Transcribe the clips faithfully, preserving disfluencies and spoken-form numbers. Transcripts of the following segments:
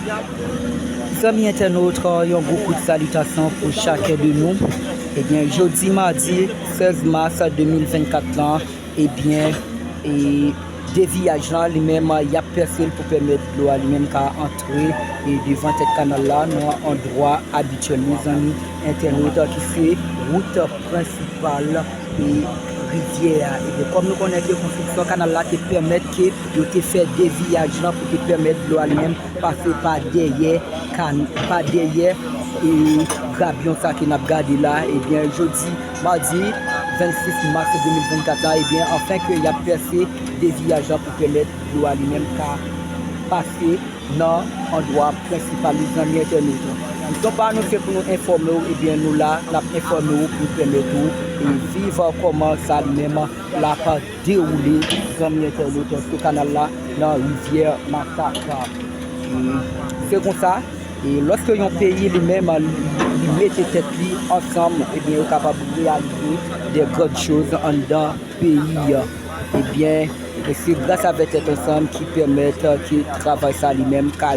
Zanmi entènot, yon gwo kout salitasyon pou chak de nou. Ebyen, jodi madi sèz mas de mil vennkat lan, ebyen, e, deviyaj lan, li menm, y ap pèse l pou pèmèt dlo a li menm ka antre, e, devan tèt kanal la, nan andwa abityèl li, zanmi entènot, ki se wout prensipal, e, rivyè a. Ebyen, kòm nou konnen ke konstriksyon kanal la te pèmèt ke yo te fè deviyaj lan pou te pèmèt dlo a li menm pase pa dèyè kan-, pa dèyè, e, grabyon sa ke n ap gade la. Ebyen, jodi madi vennsis mas de mil vennkat la, ebyen, anfen ke y ap pèse deviyaj lan pou pèmèt dlo a li menm ka pase nan andwa prensipal li, zanmi entènot. Misyon pa nou se pou nou enfòme w, ebyen, nou la, n ap enfòme w pou pèmèt ou, e, viv kòman sa li menm l ap dewoule, zanmi entènot, sou kanal la nan rivyè Masak. E, se konsa, e, lòske yon peyi li menm, li, li mete tèt li ansanm, ebyen, yo kapab reyalize de grandes choses anndan peyi a. Ebyen, e se gras avèk tèt ansanm ki pèmèt ke travay sa li menm ka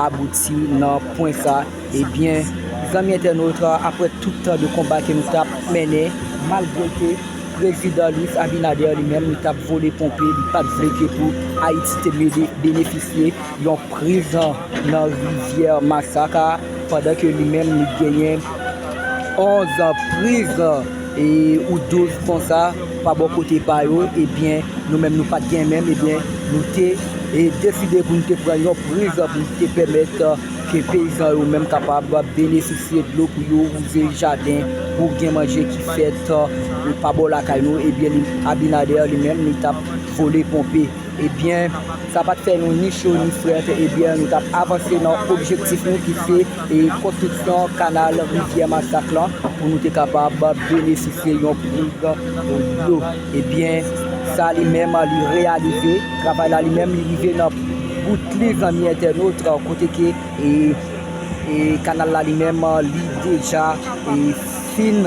abouti nan pwen sa. Ebyen, zanmi entènot, apre tout tan de konba ke nou t ap mennen, malgre ke prezidan Luis Abinader li menm, li t ap vole ponpe, li pa t vle ke pou Ayiti te bene-, benefisye yon priz nan rivyè Masak a, pandan ke li menm li genyen onz priz, e, ou douz konsa pa bò kote pa yo, ebyen, nou menm nou pa t gen menm, ebyen, nou te, e, deside pou nou te pran yon priz pou nou te pèmèt, e, ke peyizan yo menm kapab benefisye dlo pou yo wouze jaden, pou gen manje ki fèt, e, pa bò lakay nou, ebyen, li, Abinader li menm, li t ap vole ponpe. Ebyen, sa pa t fè nou ni cho ni frèt, ebyen, nou t ap avanse nan objektif nou ki se, e, konstriksyon kanal rivyè Masak lan pou nou te kapab benefisye yon priz dlo. Ebyen, sa li menm, li reyalize, travay la li menm, li rive nan bout li, zanmi entènot, kote ke, e, e, kanal la li menm, li deja, e, fin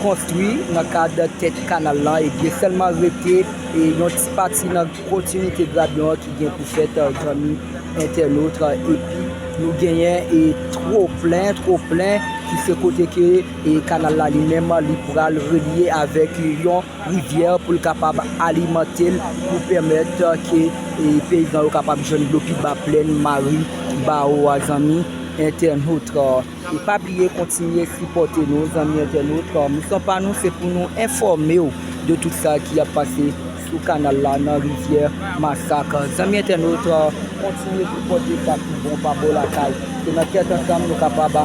konstwi nan kad tèt kanal lan, ebyen, sèlman rete, e, yon ti pati nan kontinite grabyon an ki gen pou fèt, zanmi entènot, epi nou genyen, e, twoplen, twoplen ki se kote ke, e, kanal la li menm, li pral relye avèk yon rivyè pou l kapab alimante l, pou pèmèt ke, e, peyizan yo kapab jwenn dlo pi ba plèn Maribawo a, zanmi entènot. E pa bliye kontinye sipòte nou, zanmi entènot. Misyon pa nou, se pou nou enfòme w de tout sa ki ap pase sou kanal la nan rivyè Masak. Zanmi entènot, kontinye sipòte sa ki bon pa bò lakay. Se nan tèt ansanm nou kapab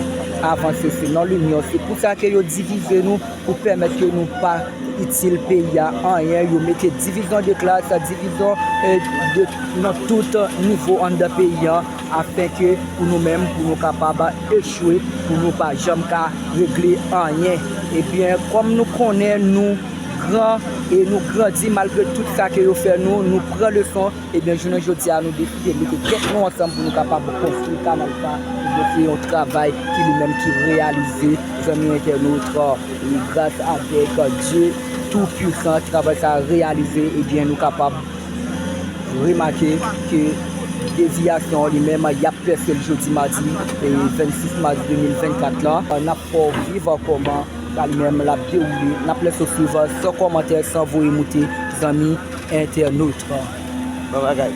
avanse, se nan linyon. Se pou sa ke yo divize nou, pou pèmèt ke nou pa itil peyi a anyen. Yo mete divizyon de klas, divizyon, e, de, nan tout nivo anndan peyi a, afenke pou nou menm, pou nou kapab echwe, pou nou pa janm ka regle anyen. Ebyen, kòm nou konnen nou gran e nou grandi malgre tout sa ke yo fè nou, nou pran leson. Ebyen, jounen jodi a, nou deside mete tèt nou ansanm pou nou kapab konstwi kanal sa. Ebyen, se yon travay ki li menm ki reyalize, zanmi entènot, e gras avèk Dye Tou Pwisan, travay sa reyalize, ebyen, nou kapab remake ke deviyasyon li menm, y ap pèse l jodi madi, e vennsis mas de mil vennkat la. N ap fè w viv kòman sa li menm l ap dewoule. N ap lèse w swiv san kòmantè, san voye moute, zanmi entènot. Bon bagay.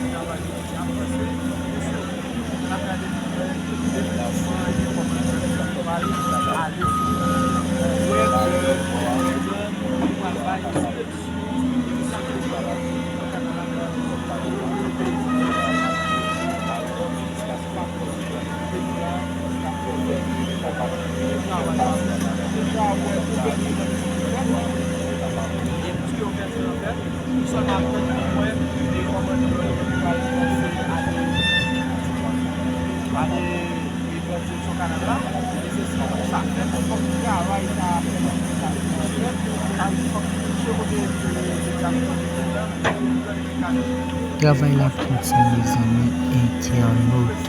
Travay la ap kontinye, zanmi entènot.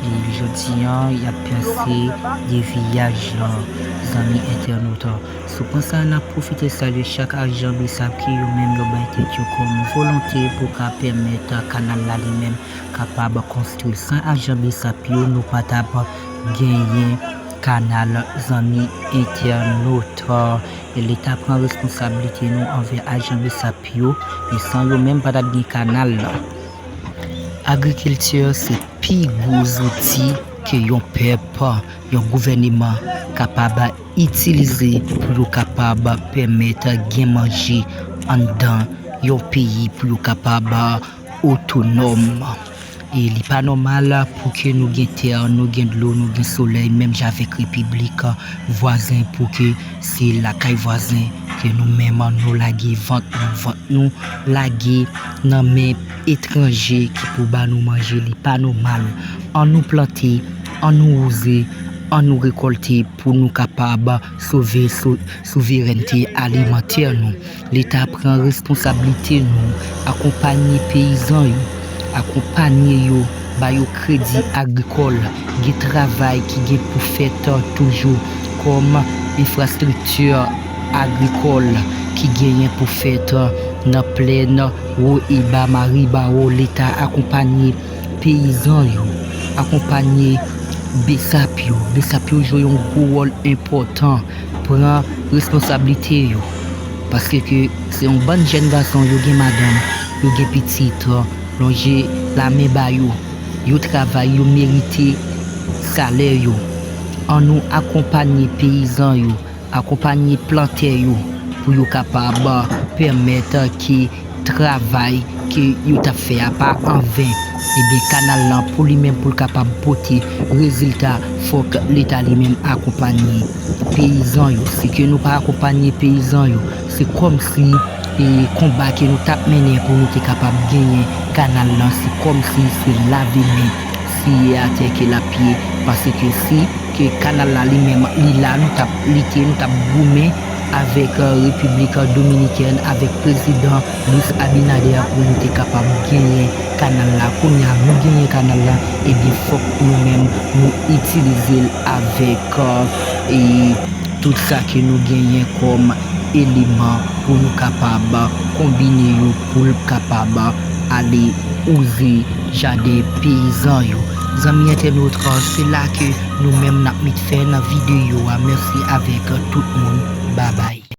E jodi a, y ap pase devyaj lan, zanmi entènot. Sou pwen sa a, n ap pwofite salye chak ajan BSAP ki yo menm yo bay tèt yo kòm volonte pou ka pèmèt kanal la li menm kapab konstwi. San ajan BSAP yo, nou pa t ap genyen kanal, zanmi entènot. E Leta pran responsablite nou anvè ajan BSAP yo, e san yo menm pa t ap gen kanal la. Agrikilti se pi gwo zouti ke yon pèp, yon gouvèneman kapab itilize pou yo kapab pèmèt gen manje anndan yon peyi, pou yo kapab otonòm. E li pa nòmal pou ke nou gen tè, nou gen dlo, nou gen solèy, menm jan avèk repiblik vwazen, pou ke se lakay vwazen ke nou menm nou lage vant nou, vant nou lage nan men etranje ki pou ba nou manje. Li pa nòmal. Ann nou plante, ann nou wouze, ann nou rekòlte pou nou kapab sove sou-, souverènte alimantè nou. Leta pran responsablite nou, akonpanye peyizan yo, akonpanye yo, ba yo kredi agrikòl, gen travay ki gen pou fèt toujou kòm enfrastrikti agrikòl ki genyen pou fèt nan plèn, wo e ba, Maribawo. Leta akonpanye peyizan yo, akonpanye BSAP yo. BSAP yo jwe yon gwo wòl enpòtan. Pran responsablite yo. Paske ke se yon bann jèn gason, yo gen madanm, yo gen pitit, lonje lamen ba yo. Yo travay, yo merite salè yo. Ann nou akonpanye peyizan yo, akonpanye plantè yo pou yo kapab pèmèt ke travay ke yo t ap fè a pa anven. Ebyen, kanal lan pou li menm pou l kapab pote rezilta, fòk Leta li menm akonpanye peyizan yo. Si ke nou pa akonpanye peyizan yo, se kòmsi, e, konba ke nou t ap mennen pou nou te kapab genyen kanal lan, se kòmsi se lave men, siye atè ke l ap ye, paske si ke kanal la li menm li la, nou t ap lite, nou t ap goumen avèk, e, Repiblik Dominikèn, avèk prezidan Luis Abinader pou nou te kapab genyen kanal la. Kounye a, nou genyen kanal la, ebyen, fòk nou menm nou itilize l avèk, e, tout sa ke nou genyen kòm eleman pou nou kapab konbine yo, pou l kapab ale wouze jaden peyizan yo. Zanmi entènot, se la ke nou menm n ap met fen nan videyo a. Mèsi avèk tout moun. Babay.